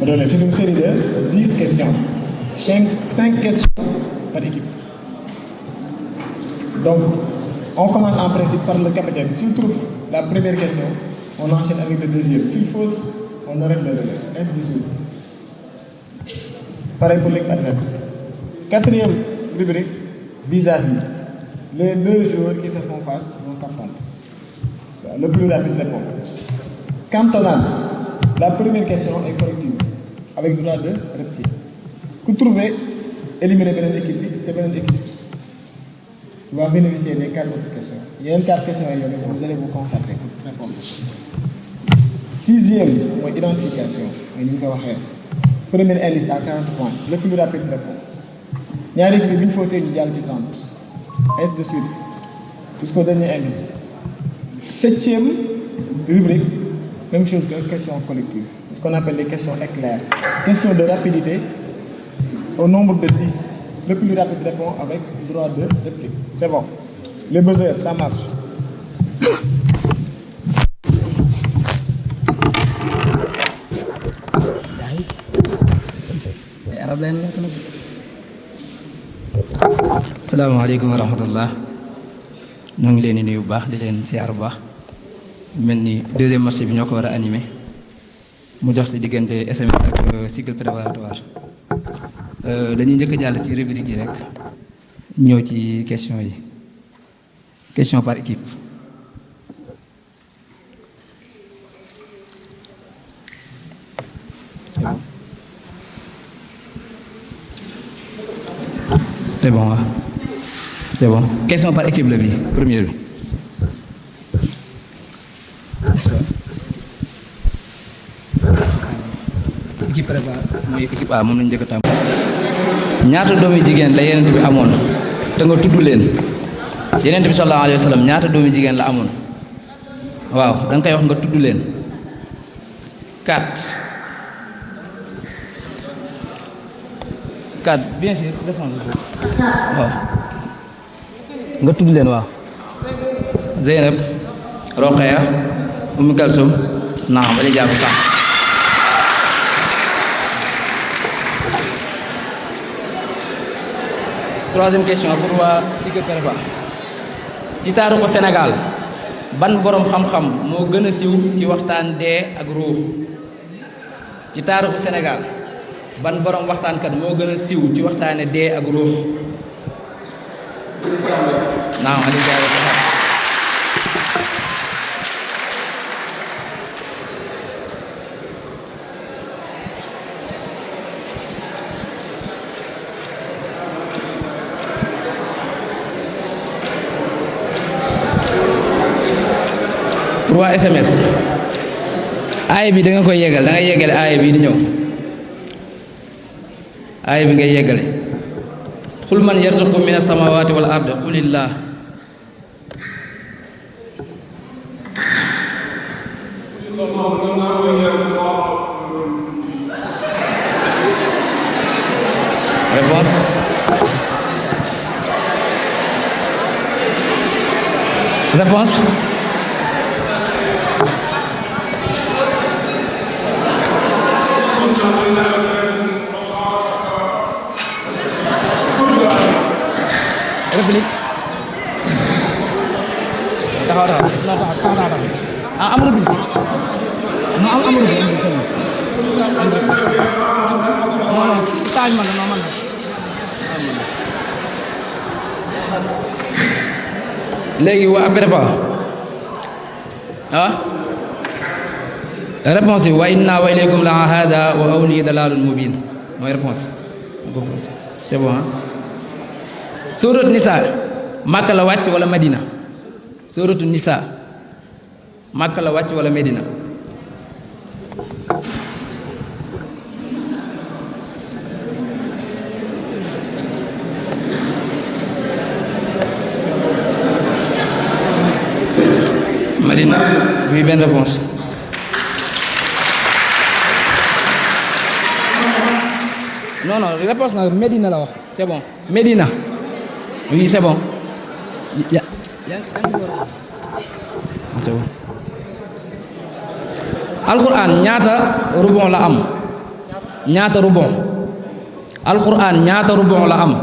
C'est une série de 10 questions. 5 questions par équipe. Donc, on commence en principe par le capitaine. S'il trouve la première question, on enchaîne avec le deuxième. S'il fausse, on arrête le relais. Ainsi de suite. Pareil pour l'équipe adverse. Quatrième rubrique, vis-à-vis. Les deux joueurs qui se font face vont s'affronter. Le plus rapide répond. Cantonade. La première question est corrective, avec droit de réplique. Vous trouvez, éliminer une équipe, c'est une équipe. Vous va bénéficier des 4 autres questions. Il y a une 4 questions à vous allez vous concentrer pour répondre. Sixième, identification. Premier indice à 40 points. Le plus rapide répond. Il y a l'équipe qui faut une dial 30. Ainsi de suite. Jusqu'au dernier indice. Septième rubrique, même chose que question collective. Ce qu'on appelle les questions éclairs. Question de rapidité au nombre de 10. Le plus rapide répond avec droit de réplique. C'est bon. Les buzzers, ça marche. Assalamualaikum warahmatullah. Ñu ngi leen di nuyu bu baax di leen siyaar bu baax mel ni deuxième match bi ñoo ko war a animé mu jox si diggante SMS ak cycle préparatoire dañuy njëkk a jàll ci rubrique yi rek ñëw ci question yi question par équipe. C'est bon. C'est bon. Question par équipe, la vie. Première. Équipe prépare. Mooy équipe A moom lañu njëkk a tàmm. Ñaata doomi jigéen la Yonent bi amoon te nga tudd leen. Yonent bi sallallahu alayhi wa sallam ñaata doomi jigéen la amoon. Waaw da nga koy wax nga tudd leen. 4. 4 bien sûr répondre waaw nga tudd leen waaw Zeynab Roqaya Umm Kalsum naam bali jaabu sax troisième question pour waa cycle prépa ci taarixu Sénégal ban borom xam-xam moo gën a siiw ci waxtaan dee ak ruux ci taarixu Sénégal ban borom waxtaankat moo gën a siiw ci waxtaane dee ak ruux naam ali jaay sax trois SMS aaya bi da nga koy yeggal da nga yeggale aaya bi di ñëw aaya bi ngay yeggale qul man yarzuqu min as-samawati wal ardi qulillah réponse réponse réplique taxaw am réplique non am réplique non non taaj man non man léegi waa prépa réponse bi wa inna wa ilaykum la hada wa awli dalalun mubin mooy réponse c'est bon Sourate Nisa Makka la wàcc wala Medina Sourate Nisa Makka la wàcc wala Medina Medina oui benn réponse non non réponse na Medina la wax c'est bon Medina oui c'est bon c'est bon Alquran ñaata rubon la am ñaata rubon alquran ñaata rubon la am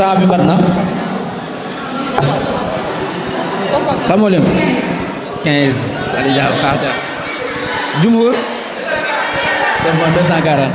temps bi mat na xamoo leen 15 alijaab xaata jumhur c'est bon 240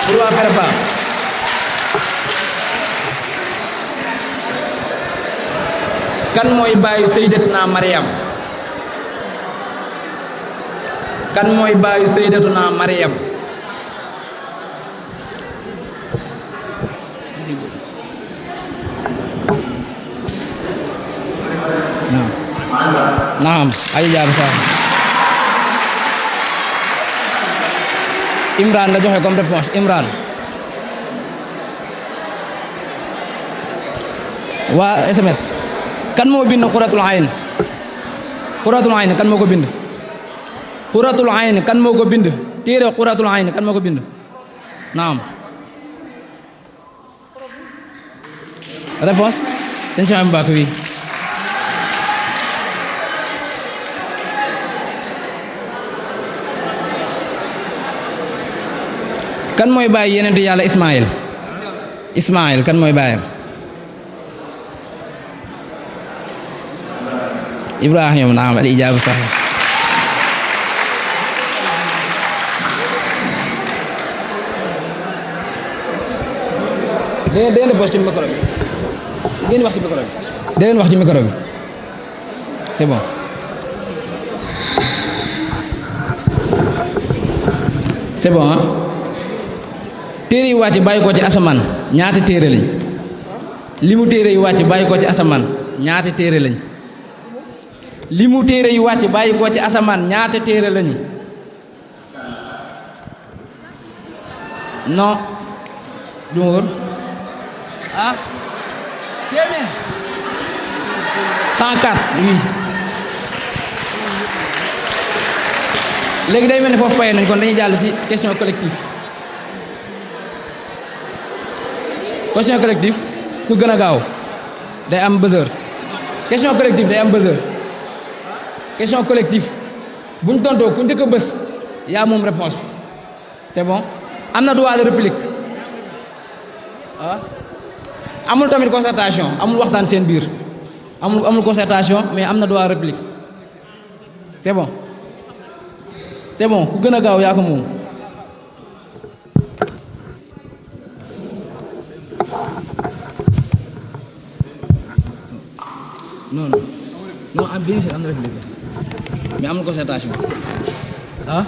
pour waa prépa kan mooy baayu sayyidatuna Maryam kan mooy baayu sayyidatuna Maryam naam ay jaab sax Imran la joxe comme réponse Imran waa SMS kan moo bind xuratul ayn kan moo ko bind xuratul ayn kan moo ko bind téere xuratul ayn kan moo ko bind naam réponse sëñ Cheikh Mbacke wi kan mooy bàyyi yeneen yàlla Ismaïl kan mooy bàyyam Ibrahima naam al ijaabu sahih dangeen bos ci micro bi ngeen wax ci micro bi dangeen wax ci micro bi c'est bon c'est bon ah téere yi wàcc bàyyi ko ci asamaan ñaata téere lañ limu téere yi wàcc bàyyi ko ci asamaan ñaata téere lañ limu téere yi wàcc bàyyi ko ci asamaan ñaata téere lañu non jumhur ah téeméer 104 oui léegi day mel ni foofu paye nañ kon dañuy jàll ci question collective question collective ku gën a gaaw day am buzzer question collective day am buzzer question collective buñ tontoo ku njëkk a bës yaa moom réponse bi c'est bon am na droit de réplique ah amul tamit concertation amul waxtaan seen biir amul concertation mais am na droit réplique c'est bon ku gën a gaaw yaa ko moom non am bien sûr am na réplique mais amul concertation ah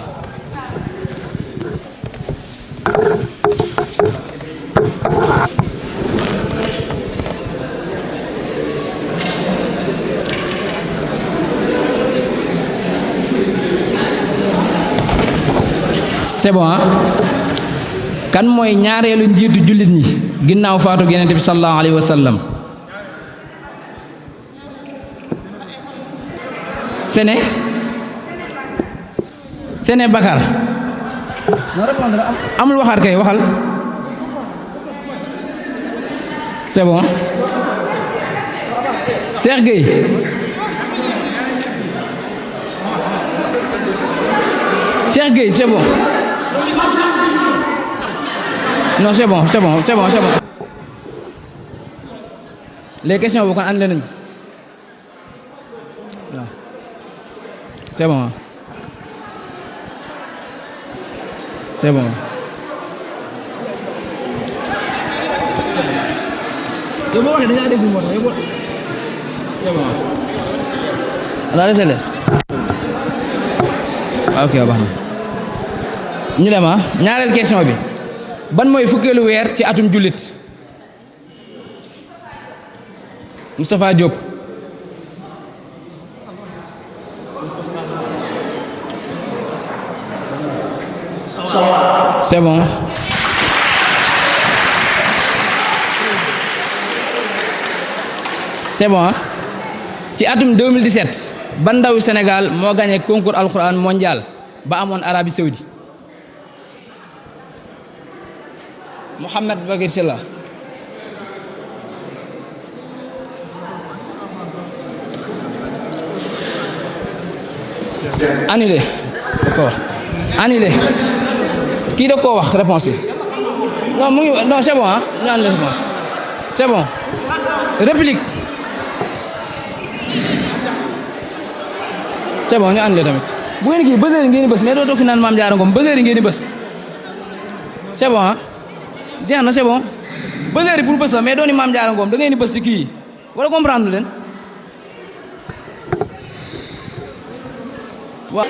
c'est bon kan mooy ñaareelu njiitu jullit ñi ginnaaw faatu Yonent bi sallallahu alayhi wa sallam Sene Bakar non répondre amul waxaat kay waxal c'est bon Cheikh Gueye c'est bon non c'est bon les questions bu kon ànd nañu waaw c'est bon yow boo waxee dañaa dégg moo tax yow boo c'est bon ala defele ok baax na ñu dem ñaareel question bi ban mooy fukkeelu weer ci atum jullit Moustapha Diop c'est bon. C'est bon hein? Ci atum 2017 ban ndaw Sénégal moo gagné concours alxuraan mondial ba amoon Arabie Saoudite. Mouhamed Bakir Sylla. Annulé. D'accord. Annulé. Kii da koo wax réponse bi. Non mu ngi non c'est bon hein? Ñu annulé réponse. C'est bon. Réplique. C'est bon ñu annulé tamit. Bu ngeen kii buzzer ngeen di bës mais doo toog fi naan Mame Diarra Ngom buzzer ngeen di bës. C'est bon hein? Jeex na c'est bon. Buzzer pour bës la mais dooni Mame Diarra Ngom da ngeen di bës ci kii wala comprendre leen. Waaw.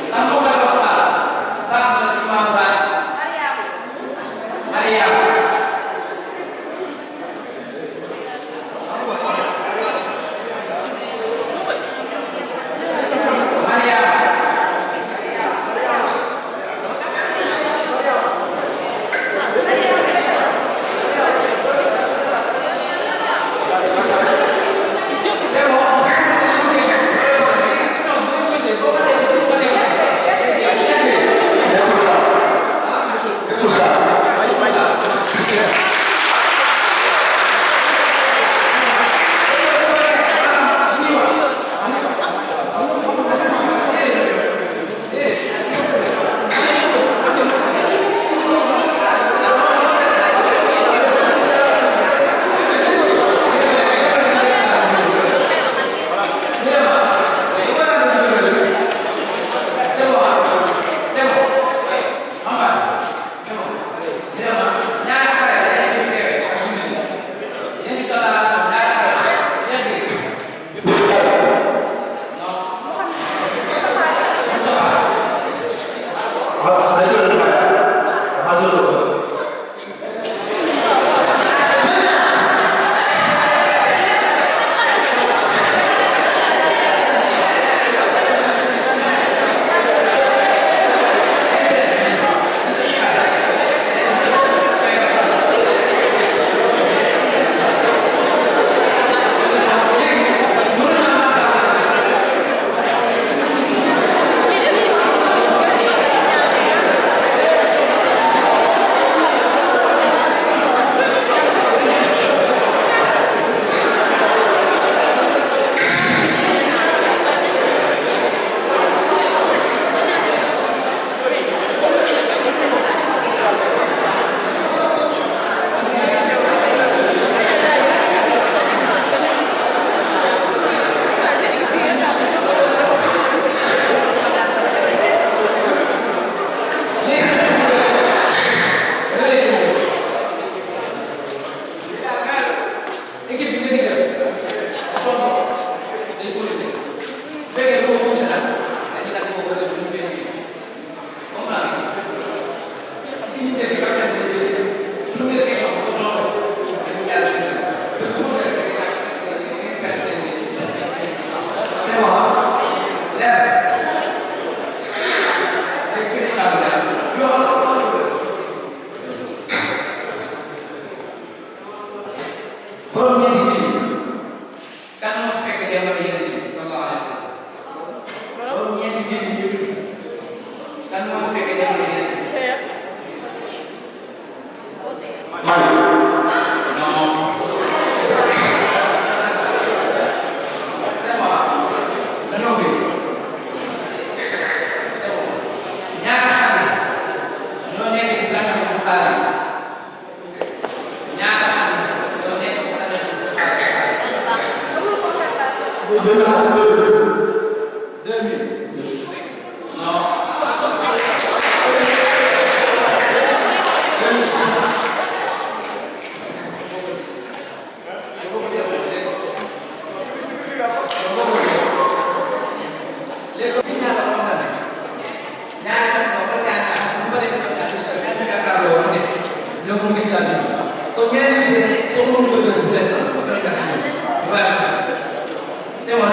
C'est bon,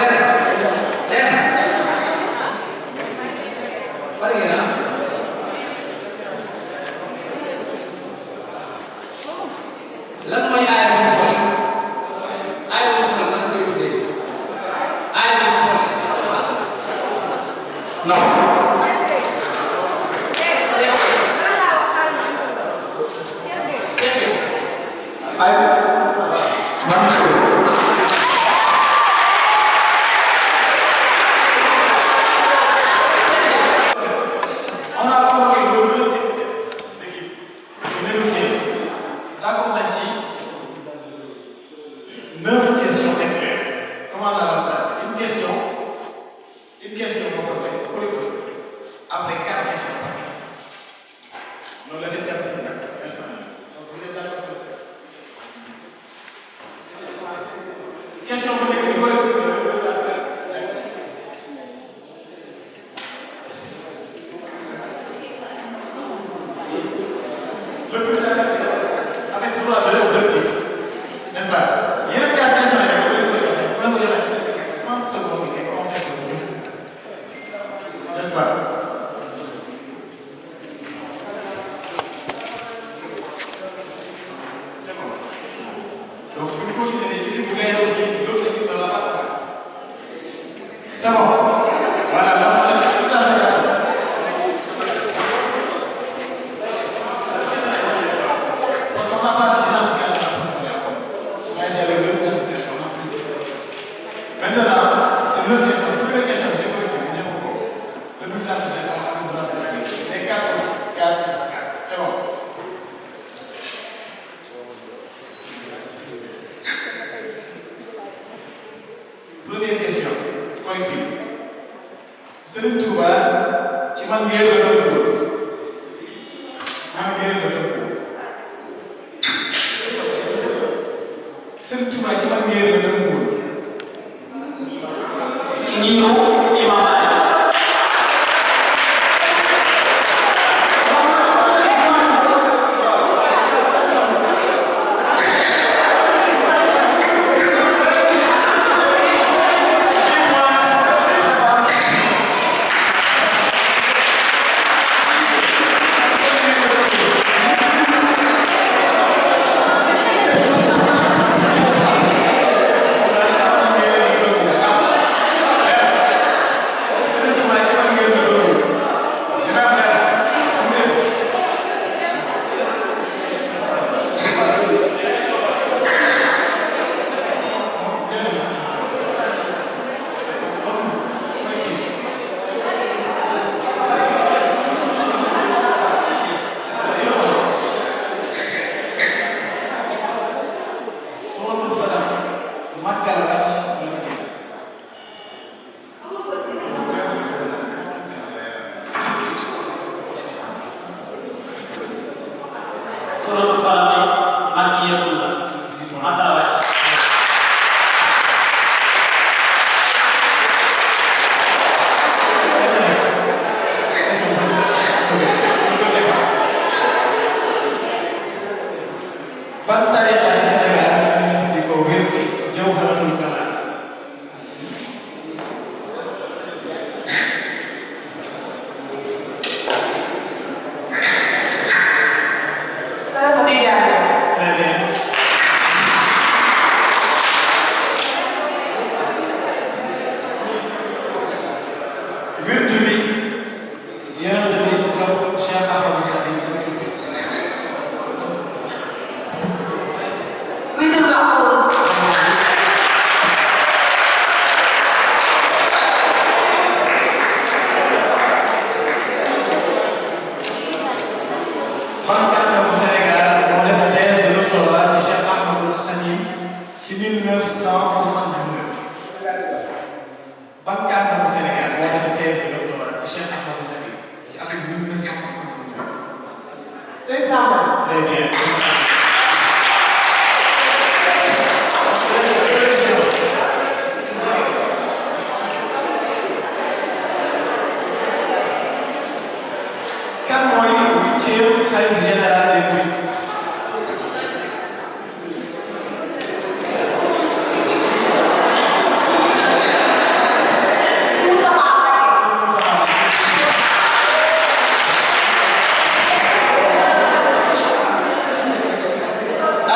lan mooy aaya bu folle aaya bu folle lan koy tuddee aaya bu folle non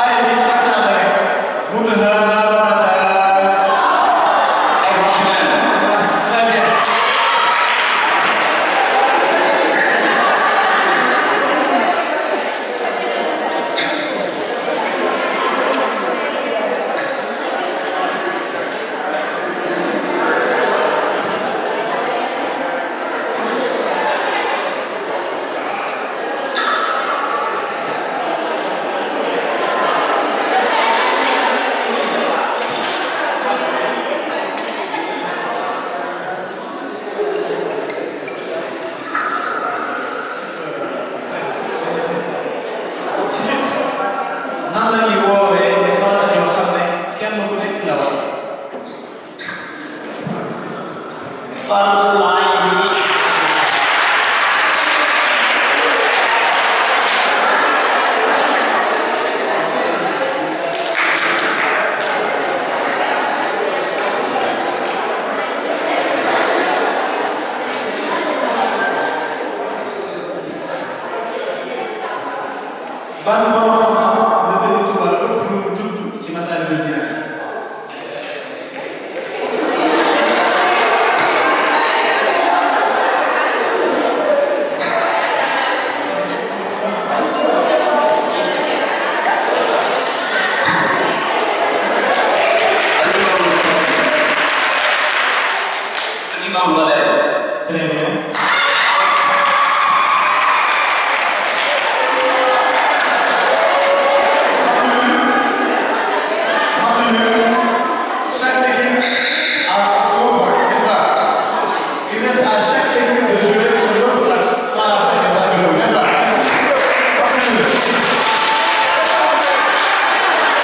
I ban